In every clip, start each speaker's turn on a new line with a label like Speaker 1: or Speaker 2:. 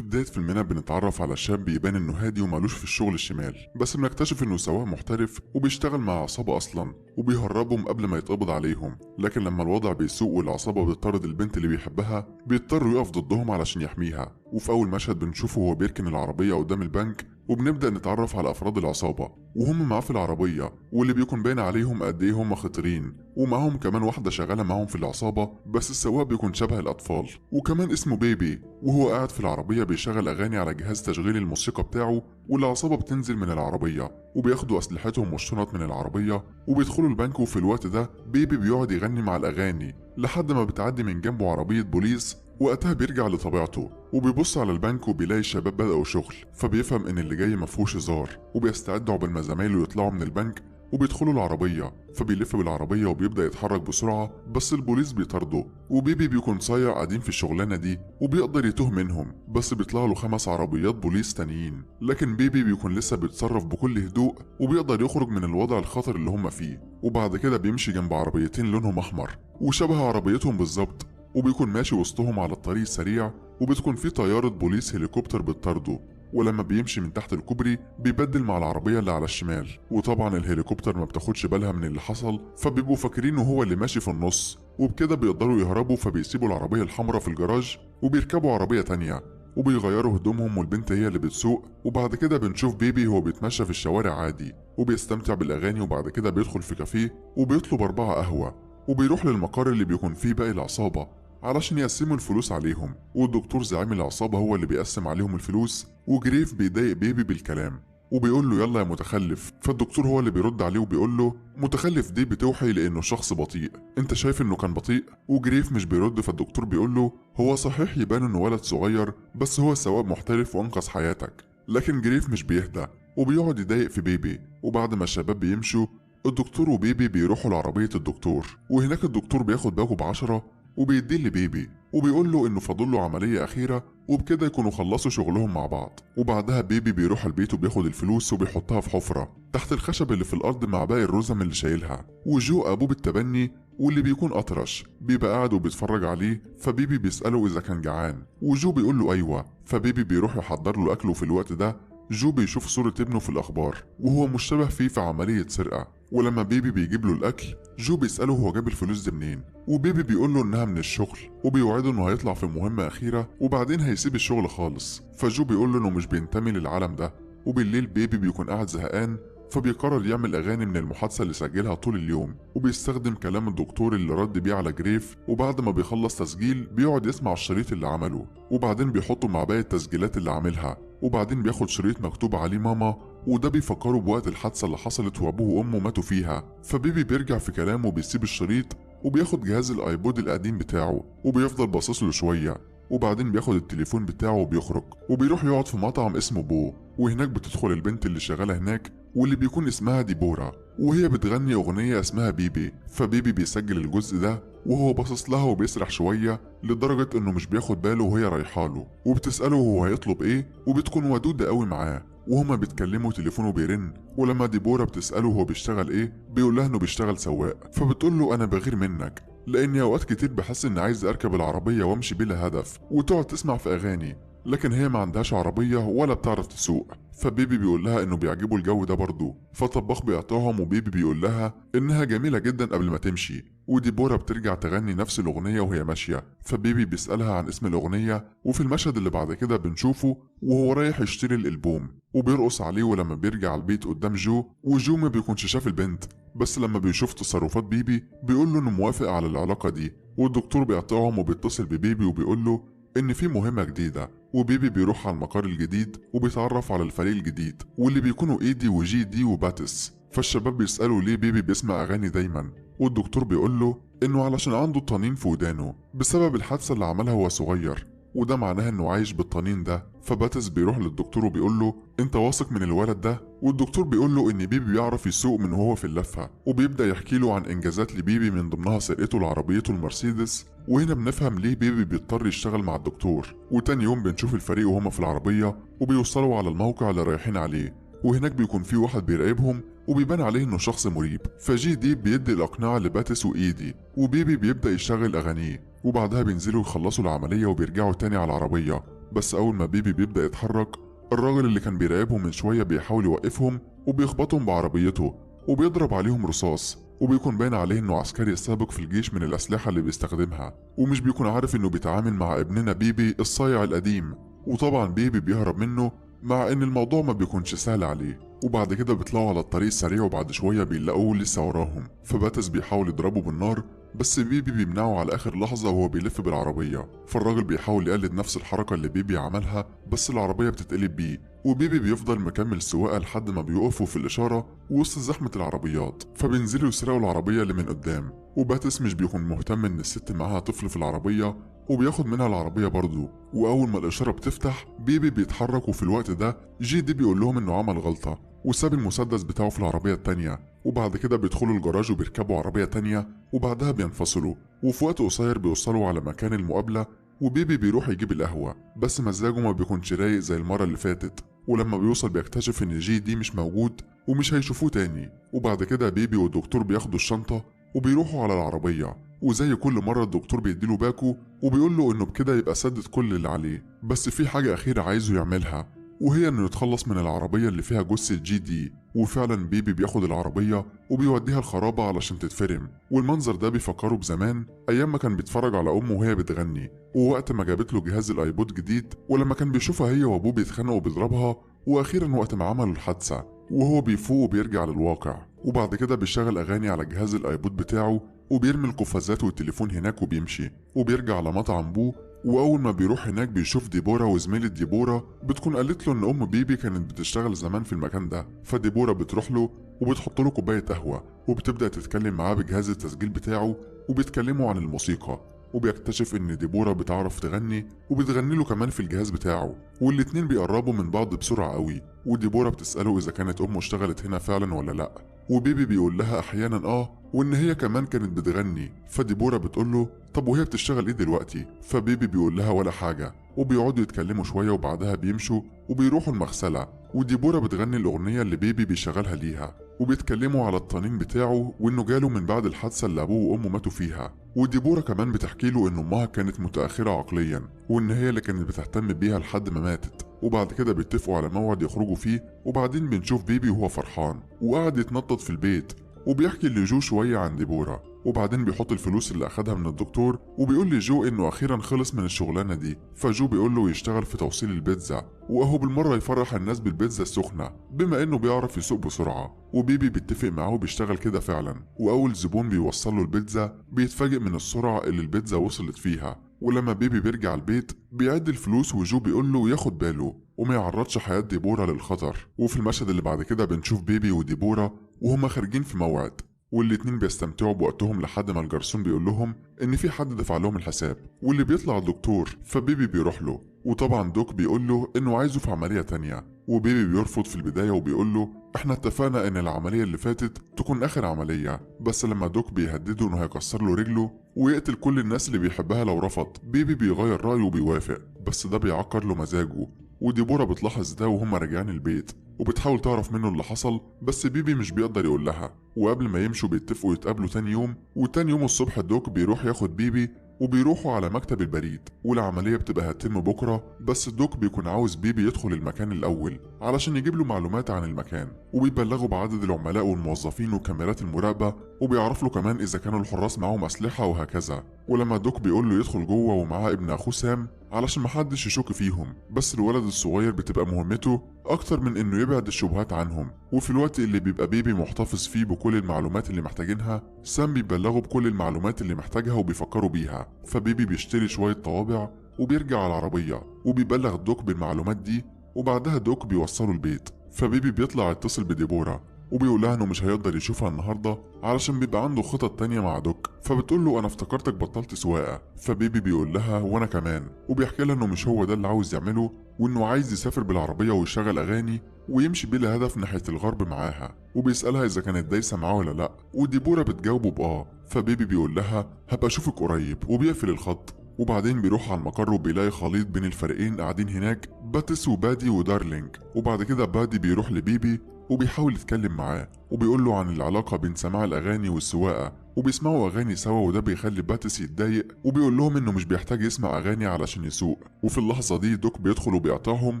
Speaker 1: في بداية فيلمنا بنتعرف على شاب بيبان انه هادي ومالوش في الشغل الشمال، بس بنكتشف انه سواق محترف وبيشتغل مع عصابة اصلا وبيهربهم قبل ما يتقبض عليهم. لكن لما الوضع بيسوء والعصابة بتطارد البنت اللي بيحبها بيضطر يقف ضدهم علشان يحميها. وفي اول مشهد بنشوفه هو بيركن العربية قدام البنك، وبنبدأ نتعرف على أفراد العصابة وهم معاه في العربية، واللي بيكون باين عليهم قد إيه هم خطيرين، ومعاهم كمان واحدة شغالة معاهم في العصابة بس السواق بيكون شبه الأطفال، وكمان اسمه بيبي. وهو قاعد في العربية بيشغل أغاني على جهاز تشغيل الموسيقى بتاعه، والعصابة بتنزل من العربية وبياخدوا أسلحتهم والشنط من العربية وبيدخلوا البنك. وفي الوقت ده بيبي بيقعد يغني مع الأغاني لحد ما بتعدي من جنبه عربية بوليس. وقتها بيرجع لطبيعته وبيبص على البنك وبيلاقي الشباب بدأوا شغل، فبيفهم ان اللي جاي مفهوش هزار، وبيستعد عقبال ما زمايله يطلعوا من البنك وبيدخلوا العربية. فبيلف بالعربية وبيبدأ يتحرك بسرعة بس البوليس بيطارده، وبيبي بيكون صايع قديم في الشغلانة دي وبيقدر يتوه منهم، بس بيطلع له 5 عربيات بوليس تانيين. لكن بيبي بيكون لسه بيتصرف بكل هدوء وبيقدر يخرج من الوضع الخطر اللي هم فيه. وبعد كده بيمشي جنب عربيتين لونهم أحمر وشبه عربيتهم بالظبط، وبيكون ماشي وسطهم على الطريق السريع، وبتكون في طيارة بوليس هليكوبتر بتطارده. ولما بيمشي من تحت الكوبري بيبدل مع العربية اللي على الشمال، وطبعا الهليكوبتر ما بتاخدش بالها من اللي حصل، فبيبقوا فاكرينه هو اللي ماشي في النص، وبكده بيقدروا يهربوا. فبيسيبوا العربية الحمراء في الجراج وبيركبوا عربية تانية وبيغيروا هدومهم، والبنت هي اللي بتسوق. وبعد كده بنشوف بيبي هو بيتمشى في الشوارع عادي وبيستمتع بالأغاني، وبعد كده بيدخل في كافيه وبيطلب 4 قهوة، وبيروح للمقر اللي بيكون فيه باقي العصابة علشان يقسموا الفلوس عليهم. والدكتور زعيم العصابة هو اللي بيقسم عليهم الفلوس، وجريف بيضايق بيبي بالكلام وبيقول له يلا يا متخلف. فالدكتور هو اللي بيرد عليه وبيقول له متخلف دي بتوحي لانه شخص بطيء، انت شايف انه كان بطيء؟ وجريف مش بيرد، فالدكتور بيقول له هو صحيح يبان انه ولد صغير بس هو سواق محترف وانقذ حياتك. لكن جريف مش بيهدى وبيقعد يضايق في بيبي. وبعد ما الشباب بيمشوا الدكتور وبيبي بيروحوا لعربية الدكتور، وهناك الدكتور بياخد باكو ب10 وبيديه لبيبي وبيقول له انه فاضل له عملية أخيرة وبكده يكونوا خلصوا شغلهم مع بعض. وبعدها بيبي بيروح البيت وبياخد الفلوس وبيحطها في حفرة تحت الخشب اللي في الأرض مع باقي الرزم اللي شايلها. وجو أبوه بالتبني واللي بيكون أطرش بيبقى قاعد وبيتفرج عليه، فبيبي بيسأله إذا كان جعان وجو بيقول له أيوه. فبيبي بيروح يحضر له أكله. في الوقت ده جو بيشوف صورة ابنه في الأخبار وهو مشتبه فيه في عملية سرقة، ولما بيبي بيجيب له الأكل جو بيسأله هو جاب الفلوس دي منين، وبيبي بيقول له إنها من الشغل، وبيوعده إنه هيطلع في مهمة أخيرة وبعدين هيسيب الشغل خالص. فجو بيقول له إنه مش بينتمي للعالم ده. وبالليل بيبي بيكون قاعد زهقان، فبيقرر يعمل أغاني من المحادثة اللي سجلها طول اليوم، وبيستخدم كلام الدكتور اللي رد بيه على جريف. وبعد ما بيخلص تسجيل بيقعد يسمع الشريط اللي عمله، وبعدين بيحطه مع باقي التسجيلات اللي عاملها، وبعدين بياخد شريط مكتوب عليه ماما، وده بيفكره بوقت الحادثة اللي حصلت وأبوه وأمه ماتوا فيها. فبيبي بيرجع في كلامه وبيسيب الشريط وبياخد جهاز ال iPod القديم بتاعه وبيفضل باصص له شوية، وبعدين بياخد التليفون بتاعه وبيخرج وبيروح يقعد في مطعم اسمه بو. وهناك بتدخل البنت اللي شغالة هناك واللي بيكون اسمها ديبورا، وهي بتغني أغنية اسمها بيبي. فبيبي بيسجل الجزء ده وهو باصص لها وبيسرح شوية لدرجة انه مش بياخد باله وهي رايحاله، وبتسأله هو هيطلب ايه، وبتكون ودودة قوي معاه. وهما بيتكلموا تليفونه بيرن، ولما ديبورا بتسأله هو بيشتغل ايه بيقول لها انه بيشتغل سواق. فبتقول له انا بغير منك لاني اوقات كتير بحس اني عايز اركب العربية وامشي بلا هدف وتقعد تسمع في اغاني، لكن هي ما عندهاش عربية ولا بتعرف تسوق. فبيبي بيقول لها انه بيعجبه الجو ده برضه. فالطباخ بيقطعهم وبيبي بيقول لها انها جميلة جدا قبل ما تمشي. وديبورا بترجع تغني نفس الأغنية وهي ماشية، فبيبي بيسألها عن اسم الأغنية. وفي المشهد اللي بعد كده بنشوفه وهو رايح يشتري الألبوم وبيرقص عليه. ولما بيرجع البيت قدام جو، وجو ما بيكونش شاف البنت، بس لما بيشوف تصرفات بيبي بيقول له انه موافق على العلاقة دي. والدكتور بيقطعهم وبيتصل ببيبي وبيقول له ان في مهمة جديدة. وبيبي بيروح على المقر الجديد وبيتعرف على الفريق الجديد واللي بيكونوا ايدي وجي دي وباتس. فالشباب بيسألوا ليه بيبي بيسمع اغاني دايما، والدكتور بيقول له انه علشان عنده طنين في ودانه بسبب الحادثة اللي عملها وهو صغير، وده معناه انه عايش بالطنين ده. فباتس بيروح للدكتور وبيقول له انت واثق من الولد ده؟ والدكتور بيقول له ان بيبي بيعرف يسوق من وهو في اللفة، وبيبدا يحكي له عن انجازات لبيبي من ضمنها سرقته لعربيته المرسيدس. وهنا بنفهم ليه بيبي بيضطر يشتغل مع الدكتور. وتاني يوم بنشوف الفريق وهما في العربية وبيوصلوا على الموقع اللي رايحين عليه، وهناك بيكون في واحد بيراقبهم وبيبان عليه انه شخص مريب. فجي دي بيدي الاقنعة لباتس وايدي، وبيبي بيبدا يشغل اغانيه. وبعدها بينزلوا يخلصوا العملية وبيرجعوا تاني على العربية. بس أول ما بيبي بيبدأ يتحرك الراجل اللي كان بيراقبهم من شوية بيحاول يوقفهم وبيخبطهم بعربيته وبيضرب عليهم رصاص، وبيكون باين عليه انه عسكري سابق في الجيش من الأسلحة اللي بيستخدمها، ومش بيكون عارف انه بيتعامل مع ابننا بيبي الصايع القديم. وطبعا بيبي بيهرب منه مع ان الموضوع ما بيكونش سهل عليه. وبعد كده بيطلعوا على الطريق السريع، وبعد شوية بيلاقوه لسه وراهم، فباتس بيحاول يضربه بالنار بس بيبي بيمنعه على اخر لحظة وهو بيلف بالعربية. فالراجل بيحاول يقلد نفس الحركة اللي بيبي عملها بس العربية بتتقلب بيه، وبيبي بيفضل مكمل سواقة لحد ما بيقفوا في الإشارة وسط زحمة العربيات، فبينزلوا يسرقوا العربية اللي من قدام. وباتس مش بيكون مهتم إن الست معاها طفل في العربية وبياخد منها العربية برضه. وأول ما الإشارة بتفتح بيبي بيتحرك، وفي الوقت ده جي دي بيقول لهم إنه عمل غلطة وساب المسدس بتاعه في العربية التانية. وبعد كده بيدخلوا الجراج وبيركبوا عربية تانية وبعدها بينفصلوا، وفي وقت قصير بيوصلوا على مكان المقابلة. وبيبي بيروح يجيب القهوة بس مزاجه ما بيكونش رايق زي المرة اللي فاتت، ولما بيوصل بيكتشف ان جي دي مش موجود ومش هيشوفوه تاني. وبعد كده بيبي والدكتور بياخدوا الشنطة وبيروحوا على العربية، وزي كل مرة الدكتور بيديله باكو وبيقول له انه بكده يبقى سدد كل اللي عليه، بس في حاجة أخيرة عايزه يعملها وهي انه يتخلص من العربية اللي فيها جثة جي دي. وفعلا بيبي بياخد العربية وبيوديها الخرابة علشان تتفرم، والمنظر ده بيفكره بزمان ايام ما كان بيتفرج على امه وهي بتغني، ووقت ما جابت له جهاز ال iPod جديد، ولما كان بيشوفها هي وابوه بيتخانقوا وبيضربها، واخيرا وقت ما عملوا الحادثة وهو بيفوق وبيرجع للواقع. وبعد كده بيشغل اغاني على جهاز ال iPod بتاعه وبيرمي القفازات والتليفون هناك وبيمشي، وبيرجع على مطعم ابوه. واول ما بيروح هناك بيشوف ديبورا، وزميلة ديبورا بتكون قالت له ان ام بيبي كانت بتشتغل زمان في المكان ده. فديبورا بتروح له وبتحط له كوباية قهوة وبتبدا تتكلم معاه بجهاز التسجيل بتاعه، وبيتكلموا عن الموسيقى، وبيكتشف ان ديبورا بتعرف تغني وبتغني له كمان في الجهاز بتاعه، والاتنين بيقربوا من بعض بسرعة قوي. وديبورا بتساله اذا كانت امه اشتغلت هنا فعلا ولا لا، وبيبي بيقول لها احيانا اه، وان هي كمان كانت بتغني. فديبورا بتقول له طب وهي بتشتغل ايه دلوقتي؟ فبيبي بيقول لها ولا حاجة، وبيقعدوا يتكلموا شوية وبعدها بيمشوا وبيروحوا المغسلة، وديبورا بتغني الاغنية اللي بيبي بيشغلها ليها، وبيتكلموا على الطنين بتاعه وانه جاله من بعد الحادثة اللي ابوه وامه ماتوا فيها. وديبورا كمان بتحكي له ان امها كانت متاخرة عقليا وان هي اللي كانت بتهتم بيها لحد ما ماتت. وبعد كده بيتفقوا على موعد يخرجوا فيه، وبعدين بنشوف بيبي وهو فرحان وقاعد يتنطط في البيت وبيحكي لجو شوية عن ديبورا. وبعدين بيحط الفلوس اللي اخدها من الدكتور وبيقول لجو انه اخيرا خلص من الشغلانة دي. فجو بيقول له يشتغل في توصيل البيتزا، وهو بالمرة يفرح الناس بالبيتزا السخنة بما انه بيعرف يسوق بسرعة. وبيبي بيتفق معاه وبيشتغل كده فعلا، واول زبون بيوصل له البيتزا بيتفاجئ من السرعة اللي البيتزا وصلت فيها. ولما بيبي بيرجع البيت بيعد الفلوس وجو بيقول له ياخد باله وما يعرضش حياة ديبورا للخطر. وفي المشهد اللي بعد كده بنشوف بيبي وديبورا وهما خارجين في موعد، والاتنين بيستمتعوا بوقتهم لحد ما الجرسون بيقول لهم ان في حد دفع لهم الحساب، واللي بيطلع الدكتور. فبيبي بيروح له، وطبعا دوك بيقول له انه عايزه في عملية تانية، وبيبي بيرفض في البداية وبيقول له احنا اتفقنا ان العملية اللي فاتت تكون اخر عملية. بس لما دوك بيهدده انه هيكسر له رجله ويقتل كل الناس اللي بيحبها لو رفض، بيبي بيغير رأيه وبيوافق، بس ده بيعكر له مزاجه. وديبورا بتلاحظ ده وهم راجعين البيت وبتحاول تعرف منه اللي حصل، بس بيبي مش بيقدر يقول لها. وقبل ما يمشوا بيتفقوا يتقابلوا تاني يوم، وتاني يوم الصبح دوك بيروح ياخد بيبي وبيروحوا على مكتب البريد، والعملية بتبقى هتتم بكرة. بس دوك بيكون عاوز بيبي يدخل المكان الأول علشان يجيب له معلومات عن المكان، وبيبلغوا بعدد العملاء والموظفين وكاميرات المراقبة، وبيعرف له كمان إذا كانوا الحراس معاهم أسلحة وهكذا. ولما دوك بيقول له يدخل جوه ومعاه ابن أخوه سام علشان محدش يشك فيهم، بس الولد الصغير بتبقى مهمته أكتر من إنه يبعد الشبهات عنهم. وفي الوقت اللي بيبقى بيبي محتفظ فيه بكل المعلومات اللي محتاجينها، سام بيبلغه بكل المعلومات اللي محتاجها وبيفكروا بيها. فبيبي بيشتري شوية طوابع وبيرجع على العربية وبيبلغ دوك بالمعلومات دي، وبعدها دوك بيوصله البيت. فبيبي بيطلع يتصل بديبورا وبيقول لها انه مش هيقدر يشوفها النهارده علشان بيبقى عنده خطط تانية مع دوك. فبتقول له انا افتكرتك بطلت سواقة، فبيبي بيقول لها وانا كمان، وبيحكي لها انه مش هو ده اللي عاوز يعمله، وانه عايز يسافر بالعربية ويشغل اغاني ويمشي بلا هدف ناحية الغرب معاها، وبيسألها اذا كانت دايسه معاه ولا لا، وديبورا بتجاوبه بآه. فبيبي بيقول لها هبقى اشوفك قريب، وبيقفل الخط. وبعدين بيروح على المقر وبيلاقي خليط بين الفريقين قاعدين هناك، باتس وبادي ودارلينج. وبعد كده بادي بيروح لبيبي وبيحاول يتكلم معاه وبيقول له عن العلاقة بين سماع الأغاني والسواقة، وبيسمعوا أغاني سوا، وده بيخلي باتس يتضايق وبيقول لهم إنه مش بيحتاج يسمع أغاني علشان يسوق. وفي اللحظة دي دوك بيدخل وبيقطعهم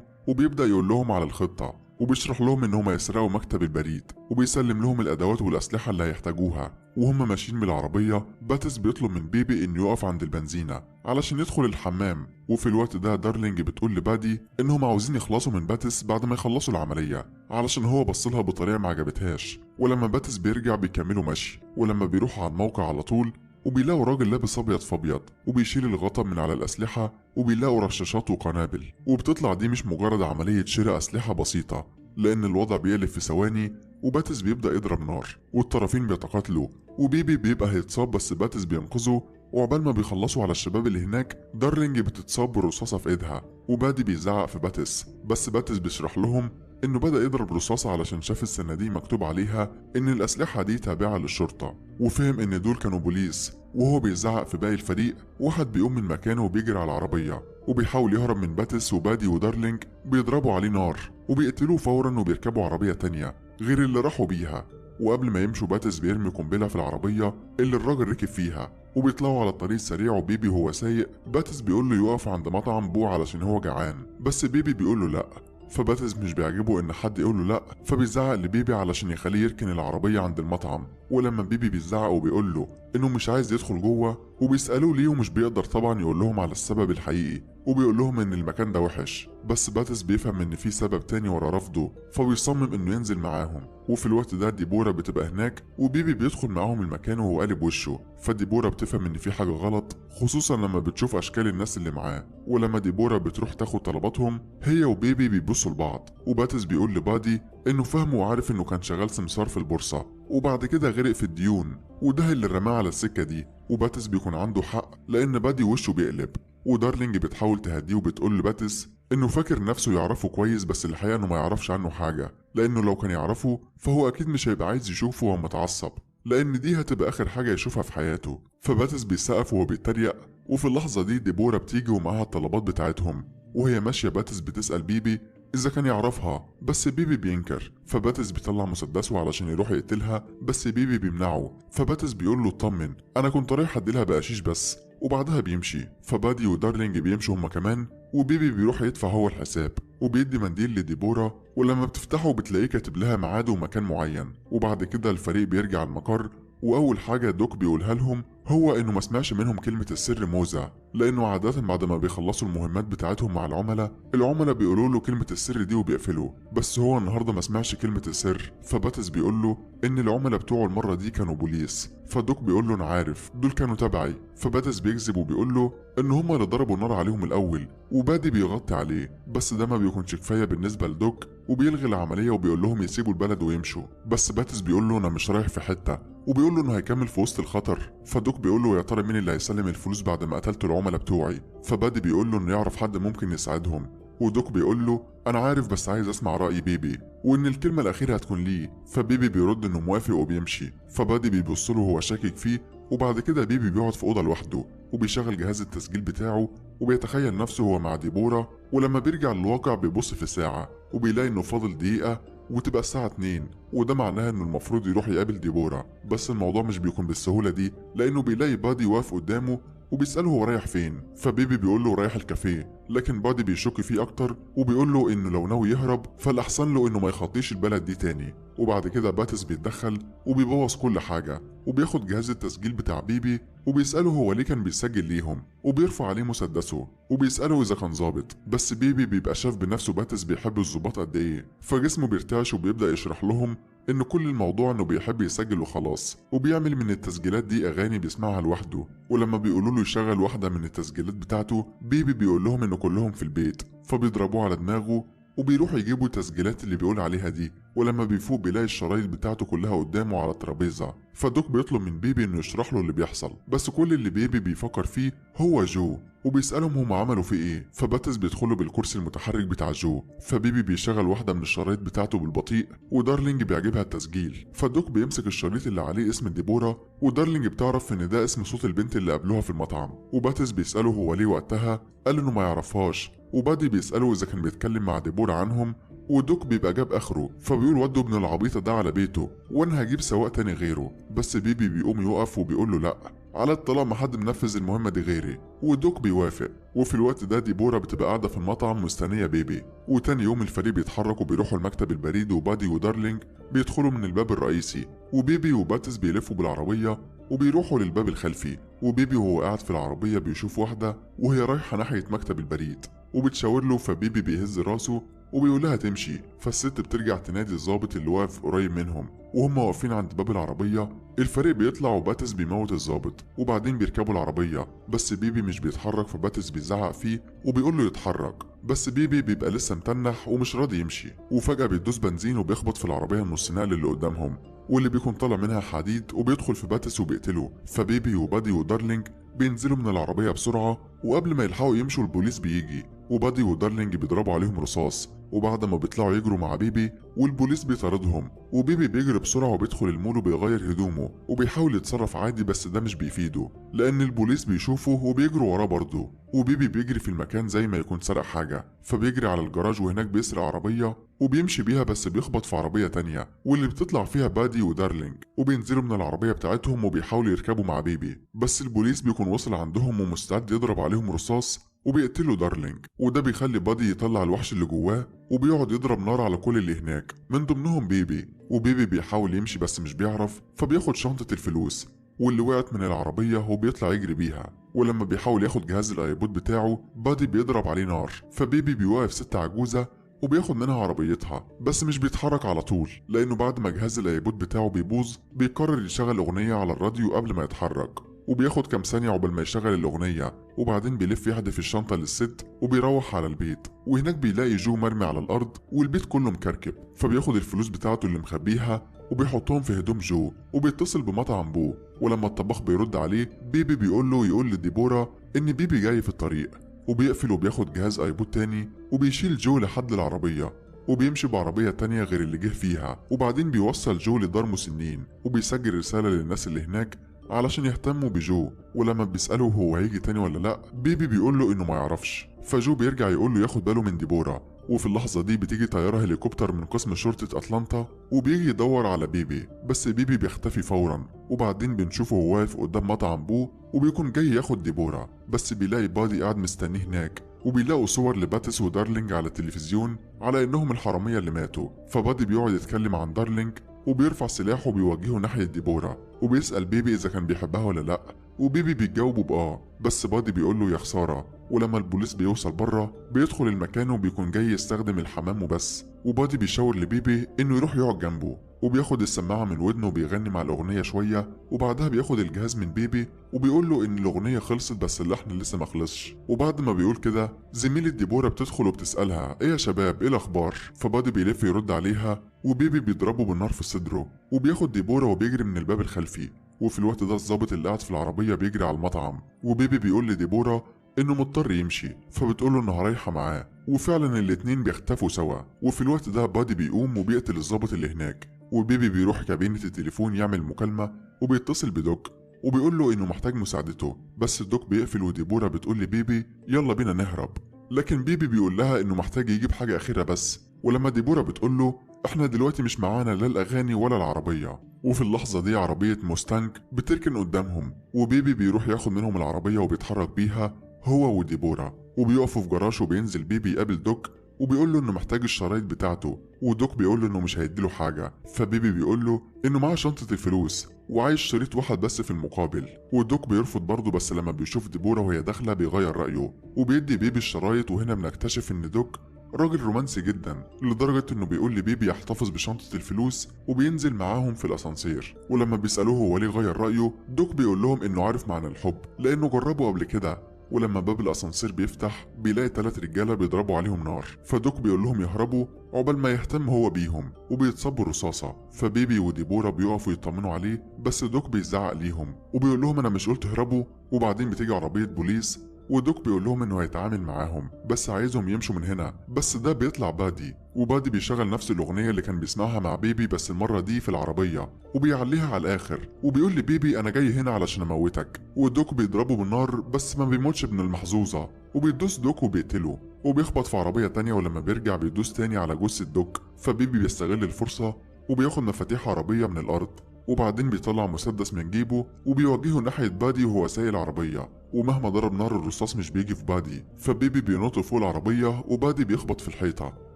Speaker 1: وبيبدأ يقول لهم على الخطة، وبيشرح لهم إن هما يسرقوا مكتب البريد، وبيسلم لهم الأدوات والأسلحة اللي هيحتاجوها. وهم ماشيين بالعربية باتس بيطلب من بيبي إنه يقف عند البنزينة علشان يدخل الحمام. وفي الوقت ده دارلينج بتقول لبادي إنهم عاوزين يخلصوا من باتس بعد ما يخلصوا العملية علشان هو بصلها بطريقة ما عجبتهاش. ولما باتس بيرجع بيكملوا مشي، ولما بيروحوا على الموقع على طول وبيلاقوا راجل لابس ابيض فابيض وبيشيل الغطا من على الاسلحة، وبيلاقوا رشاشات وقنابل. وبتطلع دي مش مجرد عملية شراء اسلحة بسيطة، لان الوضع بيقلب في ثواني، وباتس بيبدا يضرب نار والطرفين بيتقاتلوا، وبيبي بيبقى هيتصاب بس باتس بينقذه. وعقبال ما بيخلصوا على الشباب اللي هناك دارلينج بتتصاب برصاصه في ايدها، وبادي بيزعق في باتس، بس باتس بيشرح لهم انه بدأ يضرب رصاصة علشان شاف الصناديق مكتوب عليها ان الاسلحة دي تابعة للشرطة، وفهم ان دول كانوا بوليس. وهو بيزعق في باقي الفريق، واحد بيقوم من مكانه وبيجري على العربية وبيحاول يهرب من باتس، وبادي ودارلينج بيضربوا عليه نار وبيقتلوه فورا وبيركبوا عربية تانية غير اللي راحوا بيها. وقبل ما يمشوا باتس بيرمي قنبلة في العربية اللي الراجل ركب فيها، وبيطلعوا على الطريق السريع. وبيبي هو سايق باتس بيقول له يقف عند مطعم بو علشان هو جعان، بس بيبي بيقول له لأ. فباتس مش بيعجبه ان حد يقول له لا، فبيزعق لبيبي علشان يخليه يركن العربية عند المطعم. ولما بيبي بيزعق وبيقول له انه مش عايز يدخل جوه، وبيسألوه ليه ومش بيقدر طبعا يقول لهم على السبب الحقيقي، وبيقول لهم ان المكان ده وحش، بس باتس بيفهم ان في سبب تاني ورا رفضه، فبيصمم انه ينزل معاهم. وفي الوقت ده ديبورا بتبقى هناك، وبيبي بيدخل معاهم المكان وهو قالب وشه، فديبورا بتفهم ان في حاجة غلط، خصوصا لما بتشوف اشكال الناس اللي معاه. ولما ديبورا بتروح تاخد طلباتهم هي وبيبي بيبصوا لبعض، وباتس بيقول لبادي انه فهمه وعارف انه كان شغال سمسار في البورصة وبعد كده غرق في الديون، وده اللي رماه على السكة دي. وباتس بيكون عنده حق لان بادي وشه بيقلب. ودارلينج بتحاول تهديه وبتقول لباتس انه فاكر نفسه يعرفه كويس، بس الحقيقة انه ما يعرفش عنه حاجة، لانه لو كان يعرفه فهو اكيد مش هيبقى عايز يشوفه وهو متعصب، لان دي هتبقى اخر حاجة يشوفها في حياته. فباتس بيسقف وهو بيتريق. وفي اللحظة دي ديبورا بتيجي ومعاها الطلبات بتاعتهم، وهي ماشية باتس بتسأل بيبي إذا كان يعرفها، بس بيبي بينكر. فباتس بيطلع مسدسه علشان يروح يقتلها، بس بيبي بيمنعه. فباتس بيقول له اطمن، أنا كنت رايح أديلها بقشيش بس، وبعدها بيمشي. فبادي ودارلينج بيمشوا هما كمان، وبيبي بيروح يدفع هو الحساب، وبيدي منديل لديبورا، ولما بتفتحه بتلاقيه كاتب لها ميعاد ومكان معين. وبعد كده الفريق بيرجع المقر، وأول حاجة دوك بيقولها لهم هو إنه ما سمعش منهم كلمة السر موزة، لأنه عادة بعد ما بيخلصوا المهمات بتاعتهم مع العملاء، العملاء بيقولوا له كلمة السر دي وبيقفلوا، بس هو النهارده ما سمعش كلمة السر. فباتس بيقول له إن العملاء بتوعه المرة دي كانوا بوليس، فدوك بيقول له أنا عارف دول كانوا تبعي. فباتس بيكذب وبيقول له إن هما اللي ضربوا النار عليهم الأول، وبادي بيغطي عليه، بس ده ما بيكونش كفاية بالنسبة لدوك، وبيلغي العملية وبيقول لهم يسيبوا البلد ويمشوا. بس باتس بيقول له أنا مش رايح في حتة، وبيقول له انه هيكمل في وسط الخطر. فدوك بيقول له يا ترى مين اللي هيسلم الفلوس بعد ما قتلت العملاء بتوعي؟ فبادي بيقول له انه يعرف حد ممكن يساعدهم، ودوك بيقول له انا عارف بس عايز اسمع رأي بيبي، وان الكلمة الأخيرة هتكون ليه. فبيبي بيرد انه موافق وبيمشي. فبادي بيبص له وهو شاكك فيه. وبعد كده بيبي بيقعد في أوضة لوحده وبيشغل جهاز التسجيل بتاعه وبيتخيل نفسه هو مع ديبورا. ولما بيرجع للواقع بيبص في الساعة وبيلاقي انه فاضل دقيقة وتبقى الساعة 2، وده معناها انه المفروض يروح يقابل ديبورا، بس الموضوع مش بيكون بالسهولة دي، لانه بيلاقي بادي واقف قدامه وبيسأله هو رايح فين. فبيبي بيقول له رايح الكافيه، لكن بادي بيشك فيه اكتر وبيقول له انه لو ناوي يهرب فالاحسن له انه ما يخطيش البلد دي تاني. وبعد كده باتس بيتدخل وبيبوظ كل حاجة، وبياخد جهاز التسجيل بتاع بيبي وبيسأله هو ليه كان بيسجل ليهم، وبيرفع عليه مسدسه وبيسأله إذا كان ظابط، بس بيبي بيبقى شاف بنفسه باتس بيحب الظباط قد إيه، فجسمه بيرتعش وبيبدأ يشرح لهم إن كل الموضوع إنه بيحب يسجل وخلاص، وبيعمل من التسجيلات دي أغاني بيسمعها لوحده. ولما بيقولوا له يشغل واحدة من التسجيلات بتاعته، بيبي بيقول لهم إنه كلهم في البيت، فبيضربوه على دماغه وبيروحوا يجيبوا التسجيلات اللي بيقول عليها دي. ولما بيفوق بيلاقي الشرايط بتاعته كلها قدامه على الترابيزة. فدوك بيطلب من بيبي انه يشرح له اللي بيحصل، بس كل اللي بيبي بيفكر فيه هو جو، وبيسألهم هما عملوا فيه ايه. فباتس بيدخلوا بالكرسي المتحرك بتاع جو، فبيبي بيشغل واحدة من الشرايط بتاعته بالبطيء، ودارلينج بيعجبها التسجيل. فدوك بيمسك الشريط اللي عليه اسم ديبورا، ودارلينج بتعرف ان ده اسم صوت البنت اللي قابلوها في المطعم. وباتس بيسأله هو ليه وقتها قال انه ما يعرفهاش، وبادي بيسأله اذا كان بيتكلم مع ديبورا عنهم، ودوك بيبقى جاب اخره، فبيقول ودوا ابن العبيطه ده على بيته وانا هجيب سواق تاني غيره. بس بيبي بيقوم يقف وبيقول له لا، على الطلاق ما حد منفذ المهمة دي غيري، ودوك بيوافق. وفي الوقت ده ديبورا بتبقى قاعدة في المطعم مستنيه بيبي. وتاني يوم الفريق بيتحرك وبيروحوا المكتب البريد، وبادي ودارلينج بيدخلوا من الباب الرئيسي، وبيبي وباتس بيلفوا بالعربية وبيروحوا للباب الخلفي. وبيبي وهو قاعد في العربية بيشوف واحدة وهي رايحة ناحية مكتب البريد وبتشاور له، فبيبي بيهز راسه وبيقول لها تمشي. فالست بترجع تنادي الظابط اللي واقف قريب منهم، وهم واقفين عند باب العربية الفريق بيطلع وباتس بيموت الظابط، وبعدين بيركبوا العربية. بس بيبي مش بيتحرك، فباتس بيزعق فيه وبيقول له يتحرك، بس بيبي بيبقى لسه متنح ومش راضي يمشي. وفجأة بيدوس بنزين وبيخبط في العربية النص نقل اللي قدامهم، واللي بيكون طالع منها حديد، وبيدخل في باتس وبيقتله. فبيبي وبادي ودارلينج بينزلوا من العربية بسرعة، وقبل ما يلحقوا يمشوا البوليس بيجي، وبادي ودارلينج بيضربوا عليهم رصاص. وبعد ما بيطلعوا يجروا مع بيبي والبوليس بيطاردهم، وبيبي بيجري بسرعة وبيدخل المول وبيغير هدومه وبيحاول يتصرف عادي، بس ده مش بيفيده لأن البوليس بيشوفه وبيجروا وراه برضه. وبيبي بيجري في المكان زي ما يكون سرق حاجة، فبيجري على الجراج وهناك بيسرق عربية وبيمشي بيها، بس بيخبط في عربية تانية واللي بتطلع فيها بادي ودارلينج، وبينزلوا من العربية بتاعتهم وبيحاولوا يركبوا مع بيبي، بس البوليس بيكون وصل عندهم ومستعد يضرب عليهم رصاص وبيقتلوا دارلينج. وده بيخلي بادي يطلع الوحش اللي جواه وبيقعد يضرب نار على كل اللي هناك من ضمنهم بيبي. وبيبي بيحاول يمشي بس مش بيعرف، فبياخد شنطة الفلوس واللي وقعت من العربية وبيطلع يجري بيها. ولما بيحاول ياخد جهاز ال iPod بتاعه بادي بيضرب عليه نار، فبيبي بيوقف ست عجوزة وبياخد منها عربيتها، بس مش بيتحرك على طول لأنه بعد ما جهاز ال iPod بتاعه بيبوظ بيقرر يشغل أغنية على الراديو قبل ما يتحرك، وبياخد كام ثانية عقبال ما يشغل الأغنية، وبعدين بيلف يحدف الشنطة للست وبيروح على البيت. وهناك بيلاقي جو مرمي على الأرض والبيت كله مكركب، فبياخد الفلوس بتاعته اللي مخبيها وبيحطهم في هدوم جو وبيتصل بمطعم بو. ولما الطباخ بيرد عليه بيبي بيقول له يقول لديبورا إن بيبي جاي في الطريق، وبيقفل وبياخد جهاز iPod تاني وبيشيل جو لحد العربية وبيمشي بعربية تانية غير اللي جه فيها. وبعدين بيوصل جو لدار مسنين وبيسجل رسالة للناس اللي هناك علشان يهتموا بجو. ولما بيسأله هو هيجي تاني ولا لا، بيبي بيقول له انه ما يعرفش، فجو بيرجع يقول له ياخد باله من ديبورا. وفي اللحظة دي بتيجي طيارة هليكوبتر من قسم شرطة أتلانتا وبيجي يدور على بيبي، بس بيبي بيختفي فورا. وبعدين بنشوفه هو واقف قدام مطعم بو وبيكون جاي ياخد ديبورا، بس بيلاقي بادي قاعد مستنيه هناك، وبيلاقوا صور لباتس ودارلينج على التلفزيون على انهم الحرامية اللي ماتوا. فبادي بيقعد يتكلم عن دارلينج وبيرفع سلاحه وبيوجهه ناحية ديبورا وبيسأل بيبي إذا كان بيحبها ولا لأ، وبيبي بيجاوبه بآه، بس بادي بيقول له يا خسارة. ولما البوليس بيوصل بره بيدخل المكان وبيكون جاي يستخدم الحمام وبس، وبادي بيشاور لبيبي إنه يروح يقعد جنبه، وبياخد السماعة من ودنه وبيغني مع الأغنية شوية، وبعدها بياخد الجهاز من بيبي وبيقول له إن الأغنية خلصت بس اللحن لسه ما خلصش. وبعد ما بيقول كده زميلة ديبورا بتدخل وبتسألها إيه يا شباب إيه الأخبار، فبادي بيلف يرد عليها وبيبي بيضربه بالنار في صدره، وبياخد ديبورا وبيجري من الباب الخلفي. وفي الوقت ده الظابط اللي قاعد في العربية بيجري على المطعم، وبيبي بيقول لديبورا إنه مضطر يمشي، فبتقوله إنها رايحة معاه، وفعلا الاتنين بيختفوا سوا. وفي الوقت ده بادي بيقوم وبيقتل الظابط اللي هناك، وبيبي بيروح كابينة التليفون يعمل مكالمة وبيتصل بدوك وبيقول له إنه محتاج مساعدته، بس الدوك بيقفل وديبورا بتقول لبيبي يلا بينا نهرب، لكن بيبي بيقول لها إنه محتاج يجيب حاجة أخيرة بس. ولما ديبورا بتقول له إحنا دلوقتي مش معانا لا الأغاني ولا العربية، وفي اللحظة دي عربية موستانج بتركن قدامهم، وبيبي بيروح ياخد منهم العربية وبيتحرك بيها هو وديبورا، وبيقفوا في جراج وبينزل بيبي يقابل دوك وبيقول له انه محتاج الشرايط بتاعته، ودوك بيقول له انه مش هيديله حاجة، فبيبي بيقول له انه معاه شنطه الفلوس وعايز شريط واحد بس في المقابل، ودوك بيرفض برضه، بس لما بيشوف ديبورا وهي داخله بيغير رايه وبيدي بيبي الشرايط. وهنا بنكتشف ان دوك راجل رومانسي جدا لدرجة انه بيقول لبيبي يحتفظ بشنطة الفلوس وبينزل معاهم في الاسانسير. ولما بيسألوه هو ليه غير رأيه دوك بيقول لهم انه عارف معنى الحب لانه جربه قبل كده. ولما باب الاسانسير بيفتح بيلاقي 3 رجاله بيضربوا عليهم نار، فدوك بيقول لهم يهربوا عقبال ما يهتم هو بيهم، وبيتصابوا رصاصة. فبيبي وديبورا بيقفوا يطمنوا عليه، بس دوك بيزعق ليهم وبيقول لهم انا مش قلت اهربوا. وبعدين بتيجي عربية بوليس ودوك بيقول لهم انه هيتعامل معاهم بس عايزهم يمشوا من هنا، بس ده بيطلع بادي، وبادي بيشغل نفس الاغنية اللي كان بيسمعها مع بيبي بس المرة دي في العربية، وبيعليها على الاخر وبيقول لبيبي انا جاي هنا علشان اموتك. ودوك بيضربه بالنار بس ما بيموتش ابن المحظوظه، وبيدوس دوك وبيقتله، وبيخبط في عربية تانية، ولما بيرجع بيدوس تاني على جثة دوك. فبيبي بيستغل الفرصة وبياخد مفاتيح عربية من الارض، وبعدين بيطلع مسدس من جيبه وبيوجهه ناحية بادي وهو سايق العربية، ومهما ضرب نار الرصاص مش بيجي في بادي. فبيبي بينط فوق العربية وبادي بيخبط في الحيطة،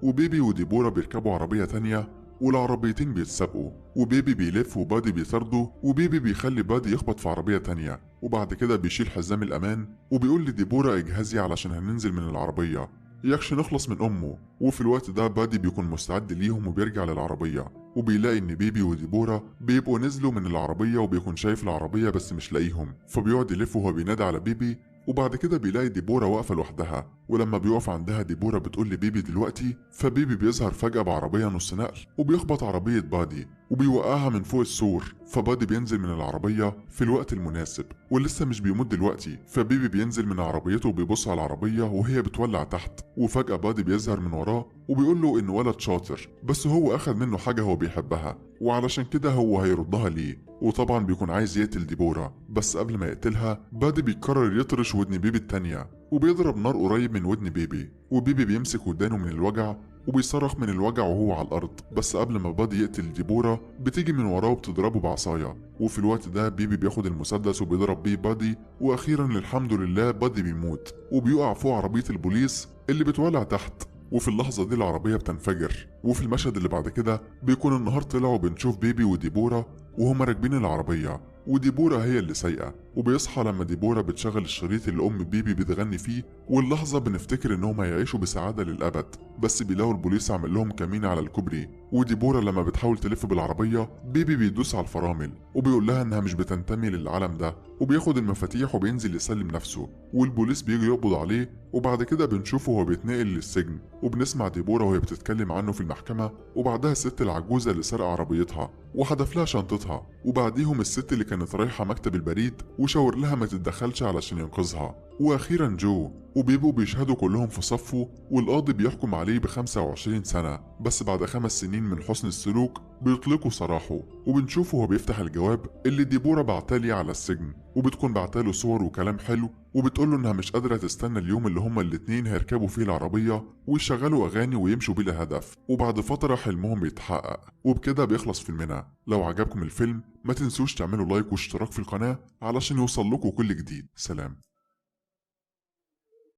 Speaker 1: وبيبي وديبورا بيركبوا عربية تانية والعربيتين بيتسابقوا، وبيبي بيلف وبادي بيطارده، وبيبي بيخلي بادي يخبط في عربية تانية، وبعد كده بيشيل حزام الأمان وبيقول لديبورا اجهزي علشان هننزل من العربية يكش نخلص من أمه. وفي الوقت ده بادي بيكون مستعد ليهم وبيرجع للعربية، وبيلاقي إن بيبي وديبورا بيبقوا نزلوا من العربية، وبيكون شايف العربية بس مش لاقيهم، فبيقعد يلف وهو بينادي على بيبي. وبعد كده بيلاقي ديبورا واقفة لوحدها، ولما بيقف عندها ديبورا بتقول لبيبي دلوقتي، فبيبي بيظهر فجأة بعربية نص نقل وبيخبط عربية بادي وبيوقعها من فوق السور. فبادي بينزل من العربية في الوقت المناسب ولسه مش بيموت دلوقتي، فبيبي بينزل من عربيته وبيبص على العربية وهي بتولع تحت، وفجأة بادي بيظهر من وراه وبيقول له إنه ولد شاطر بس هو أخد منه حاجة هو بيحبها وعلشان كده هو هيردها ليه. وطبعا بيكون عايز يقتل ديبورا، بس قبل ما يقتلها بادي بيقرر يطرش ودن بيبي التانية وبيضرب نار قريب من ودن بيبي، وبيبي بيمسك ودانه من الوجع وبيصرخ من الوجع وهو على الارض. بس قبل ما بادي يقتل ديبورا بتيجي من وراه وبتضربه بعصاية، وفي الوقت ده بيبي بياخد المسدس وبيضرب بيه بادي، واخيرا الحمد لله بادي بيموت وبيقع فوق عربية البوليس اللي بتولع تحت، وفي اللحظة دي العربية بتنفجر. وفي المشهد اللي بعد كده بيكون النهار طلع وبنشوف بيبي وديبورا وهما راكبين العربية، وديبورا هي اللي سايقة، وبيصحى لما ديبورا بتشغل الشريط اللي أم بيبي بتغني فيه، واللحظة بنفتكر إنهم هيعيشوا بسعادة للأبد، بس بيلاقوا البوليس عامل لهم كمين على الكوبري. وديبورا لما بتحاول تلف بالعربية بيبي بيدوس على الفرامل وبيقول لها إنها مش بتنتمي للعالم ده، وبياخد المفاتيح وبينزل يسلم نفسه، والبوليس بيجي يقبض عليه. وبعد كده بنشوفه وهو بيتنقل للسجن، وبنسمع ديبورا وهي بتتكلم عنه في المحكمة، وبعدها الست العجوزة اللي سرق عربيتها وحدف لها شنطتها، وبعديهم الست اللي كانت رايحة مكتب البريد وشاور لها ما تتدخلش علشان ينقذها، واخيرا جو. وبيبقوا بيشهدوا كلهم في صفة، والقاضي بيحكم عليه ب25 سنة، بس بعد 5 سنين من حسن السلوك بيطلقوا سراحه. وبنشوفه وهو بيفتح الجواب اللي ديبورا بعتالي على السجن، وبتكون بعتاله صور وكلام حلو، وبتقوله انها مش قادرة تستنى اليوم اللي هما الاتنين هيركبوا فيه العربية ويشغلوا اغاني ويمشوا بلا هدف. وبعد فترة حلمهم بيتحقق، وبكده بيخلص فيلمنا. لو عجبكم الفيلم ما تنسوش تعملوا لايك واشتراك في القناة علشان يوصل لكم كل جديد. سلام.